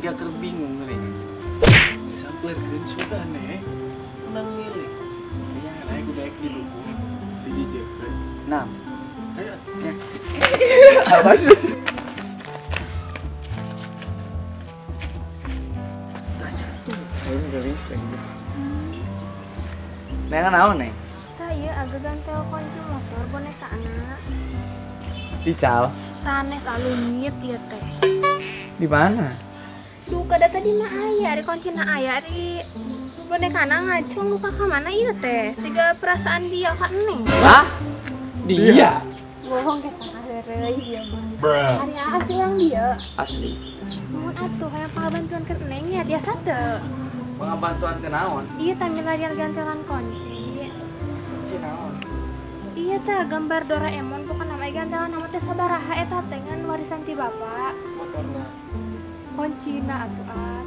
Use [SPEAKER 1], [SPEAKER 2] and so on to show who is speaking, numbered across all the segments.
[SPEAKER 1] Siga keur bingung geuning.
[SPEAKER 2] Disampeurkeun sugane menang milih.
[SPEAKER 1] Iya,
[SPEAKER 2] karena aku daek didukung, dijejekeun.
[SPEAKER 1] Nah.
[SPEAKER 2] Ayo.
[SPEAKER 1] Ya.
[SPEAKER 2] Apa sih?
[SPEAKER 1] Tanya tuh, aing gelis lagi. Neng naon neng?
[SPEAKER 3] Tah ieu agegan telepon motor boneka anak.
[SPEAKER 1] Ical.
[SPEAKER 3] Sanes alungit ieu teh.
[SPEAKER 1] Di mana?
[SPEAKER 3] Duka da tadi mah aya, ari kuncina aya, ari bonekana ngacung luka ka mana ieu teh? Siga perasaan dia ka neng.
[SPEAKER 1] Hah? Dia?
[SPEAKER 3] Bohong kita heureuy dia mah. Ari asli yang dia.
[SPEAKER 1] Asli.
[SPEAKER 3] Nuhun atuh hayang pangabantuan ke neng nya biasa teu.
[SPEAKER 1] Pangabantuan ke naon?
[SPEAKER 3] Iya tah milarian gantelan kunci.
[SPEAKER 1] Kunci naon?
[SPEAKER 3] Iya tah gambar Doraemon pokona mah gantelan nama teh sabaraha eta teh ngan warisan ti bapak.
[SPEAKER 2] Motorna.
[SPEAKER 3] Kuncina atuh ah.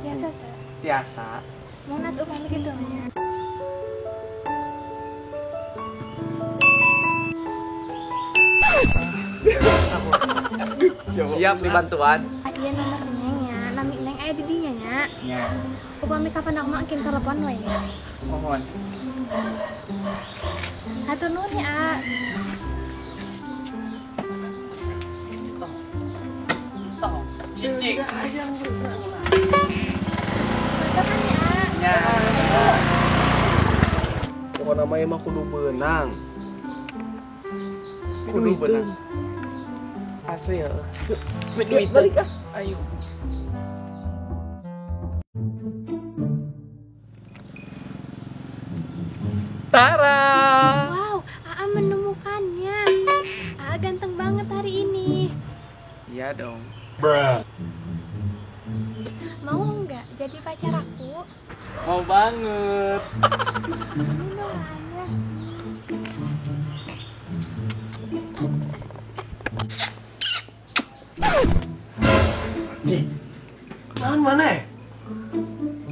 [SPEAKER 3] Biasa teh.
[SPEAKER 1] Biasa.
[SPEAKER 3] Mun atuh upami kitu nya.
[SPEAKER 1] Siap dibantuan.
[SPEAKER 3] Iya nomor neng nya, nami neng aya di dinya nya.
[SPEAKER 1] Nya.
[SPEAKER 3] Upami kapan aku mah engkin telepon we nya.
[SPEAKER 1] Mohon.
[SPEAKER 3] Hatur nuhun ya, A.
[SPEAKER 1] Cicing.
[SPEAKER 3] Mantap ya, A.
[SPEAKER 1] Nya.
[SPEAKER 2] Pokona mah mah kudu beunang.
[SPEAKER 1] Kudu beunang. Asli ya. Duit
[SPEAKER 2] balik ah.
[SPEAKER 1] Ayo. Tara.
[SPEAKER 3] Wow, Aa menemukannya. Aa ganteng banget hari ini.
[SPEAKER 1] Iya dong.
[SPEAKER 2] Bruh.
[SPEAKER 3] Mau nggak jadi pacar aku?
[SPEAKER 1] Mau banget.
[SPEAKER 3] Sini dong, Aa.
[SPEAKER 2] Cik, naon mana?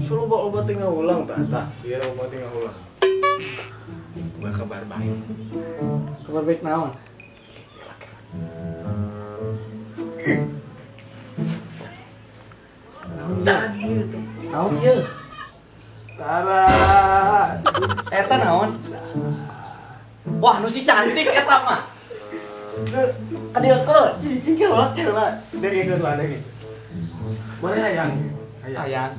[SPEAKER 2] Suruh obat tinggal ulang tak? Tak, iya obat tinggal ulang. Bukan kabar baik.
[SPEAKER 1] Kabar baik naon? Naon ieu?
[SPEAKER 2] Tara.
[SPEAKER 1] Eta naon? Wah, nu si cantik eta mah. Kadilkeun.
[SPEAKER 2] Cicing ke ulah teh lah. Dengekeun lah dengekeun. Mana hayang?
[SPEAKER 1] Hayang.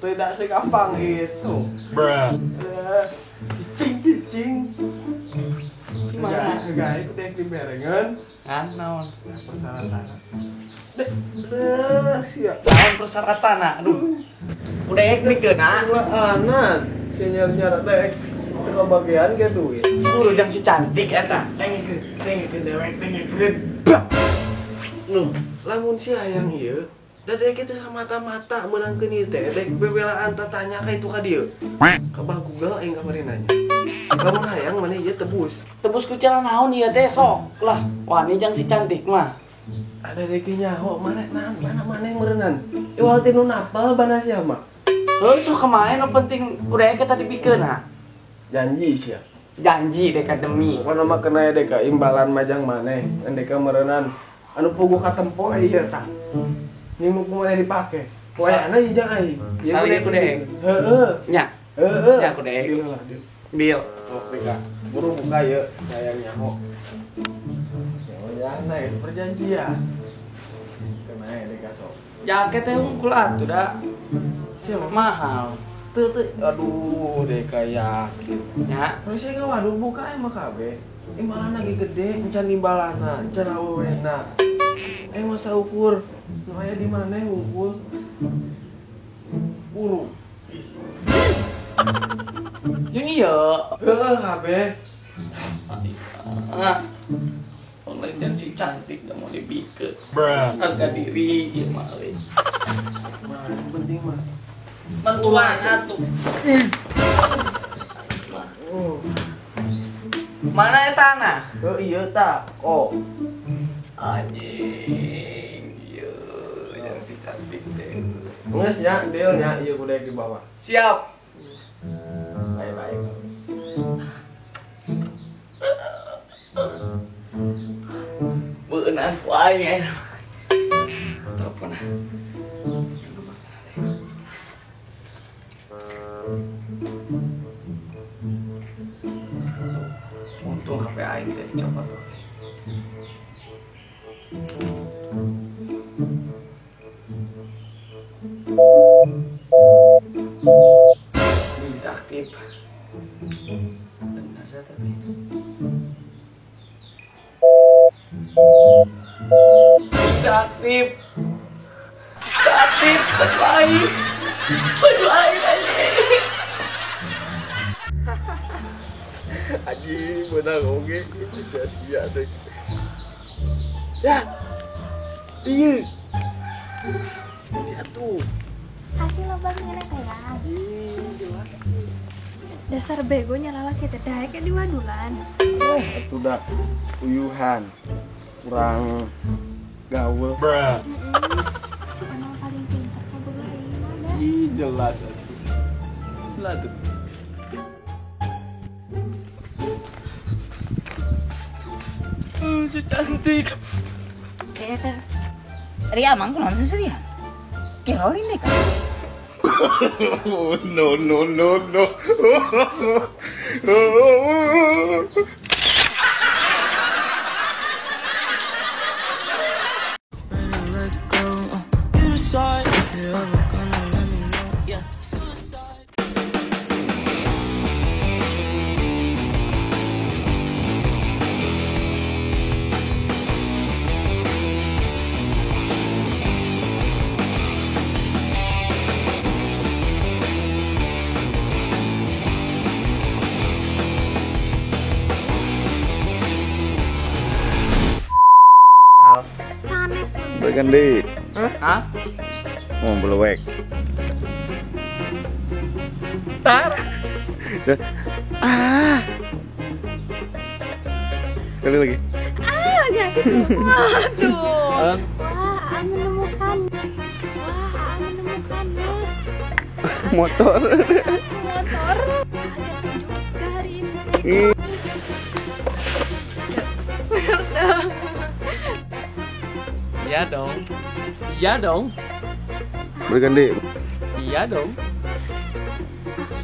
[SPEAKER 2] Tidak segampang itu.
[SPEAKER 4] Bruh.
[SPEAKER 2] Cicing cicing.
[SPEAKER 1] Gimana?
[SPEAKER 2] Enggak, itu dek diberengan.
[SPEAKER 1] Kan naon?
[SPEAKER 2] Persyaratan. Dek, deh, siap.
[SPEAKER 1] Naon persyaratan aduh. Udah ek mikeun ah.
[SPEAKER 2] Anan, si nyar-nyar dek teu kabagian ge duit.
[SPEAKER 1] Buru jang si cantik eta.
[SPEAKER 2] Dengekeun, dengekeun dewek, dengekeun.
[SPEAKER 1] Nuh,
[SPEAKER 2] lamun si hayang ieu da dek itu samata-mata meunangkeun ieu teh dek bebelaan tatanya ka itu ka dieu. Ka bah Google aing kamari nanya. Lamun hayang maneh ieu tebus.
[SPEAKER 1] Tebus ku cara naon ieu teh sok lah. Wani jang si cantik mah.
[SPEAKER 2] Ada dek nyaho mana nah, mana maneh meureunnan. Iwal ti nu napal bana sia mah.
[SPEAKER 1] Heuh sok kemarin nu penting kudu kita dibikeun ha.
[SPEAKER 2] Janji sia.
[SPEAKER 1] Janji dek demi.
[SPEAKER 2] Pokona mah kena dek imbalan majang maneh, dek meureunnan anu puguh katempo ieu tah. Ning nu kumaha dipake. Wayahna ieu jang aing.
[SPEAKER 1] Sali ku dek.
[SPEAKER 2] Heeh.
[SPEAKER 1] Nya.
[SPEAKER 2] Heeh.
[SPEAKER 1] Nya ku dek.
[SPEAKER 2] Deal lah, deal.
[SPEAKER 1] Deal.
[SPEAKER 2] Oh, dek. Buru buka ieu hayang nyaho. Ya, nah, perjanjian. Kena dek sok.
[SPEAKER 1] Jaket teh unggul atuh da.
[SPEAKER 2] Siapa?
[SPEAKER 1] Mahal.
[SPEAKER 2] Teu teu aduh dek yakin.
[SPEAKER 1] Nya.
[SPEAKER 2] Terus saya waduh buka emang kabeh. Imbalan lagi gede, encan imbalana, encan awewena. Masa ukur, nu aya di mana unggul? Buru.
[SPEAKER 1] Jeung ieu.
[SPEAKER 2] Heeh, kabeh.
[SPEAKER 1] Ah. Online dan si cantik gak mau dibikeun.
[SPEAKER 4] Bruh.
[SPEAKER 1] Harga diri ieu mah euy.
[SPEAKER 2] Mah, yang penting mah
[SPEAKER 1] bantuan atuh. Mana eta na?
[SPEAKER 2] Heuh ieu tah, oh.
[SPEAKER 1] Anjing, ieu yang si cantik teh.
[SPEAKER 2] Geus nya, deal nya ieu kudu di bawah.
[SPEAKER 1] Siap.
[SPEAKER 2] Baik-baik.
[SPEAKER 1] Dikeunaan ku aing ayeuna. Telepon ah. Untung HP aing teh dicopot tuh. Tidak aktif. Benar ya tapi. Tidak aktif. Tidak aktif. Baju aing. Baju aing anjing.
[SPEAKER 2] Anjing menang oge itu sia-sia deh. Ya. Iya. Ini atuh.
[SPEAKER 3] Hasil lobang ngene kayak.
[SPEAKER 2] Ih, jelas.
[SPEAKER 3] Dasar begonya lalaki teh daek di wadulan.
[SPEAKER 2] Atuh dah uyuhan. Kurang gaul.
[SPEAKER 3] Emang paling pintar kabogoh aing mah dah.
[SPEAKER 2] Ih, jelas atuh. Lah tuh.
[SPEAKER 1] Si cantik.
[SPEAKER 4] Eta Ria amang kunaon sih Ria? Kirolin deh kan.
[SPEAKER 2] No no no no. Berikan di.
[SPEAKER 1] Hah?
[SPEAKER 2] Mau belewek.
[SPEAKER 1] Tar.
[SPEAKER 2] Ah. Sekali lagi.
[SPEAKER 3] Ah, gitu. Waduh. Wah, menemukan. Wah, menemukannya.
[SPEAKER 2] Motor.
[SPEAKER 3] Motor. Ada juga hari ini.
[SPEAKER 1] Iya dong. Iya dong.
[SPEAKER 2] Berikan di.
[SPEAKER 1] Iya dong.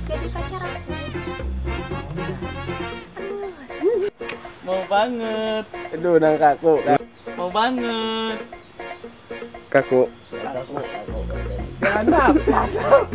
[SPEAKER 3] Jadi pacar aku.
[SPEAKER 1] Mau banget.
[SPEAKER 2] Aduh, nang kaku.
[SPEAKER 1] Mau banget.
[SPEAKER 2] Kaku. Kaku. Mantap. Mantap.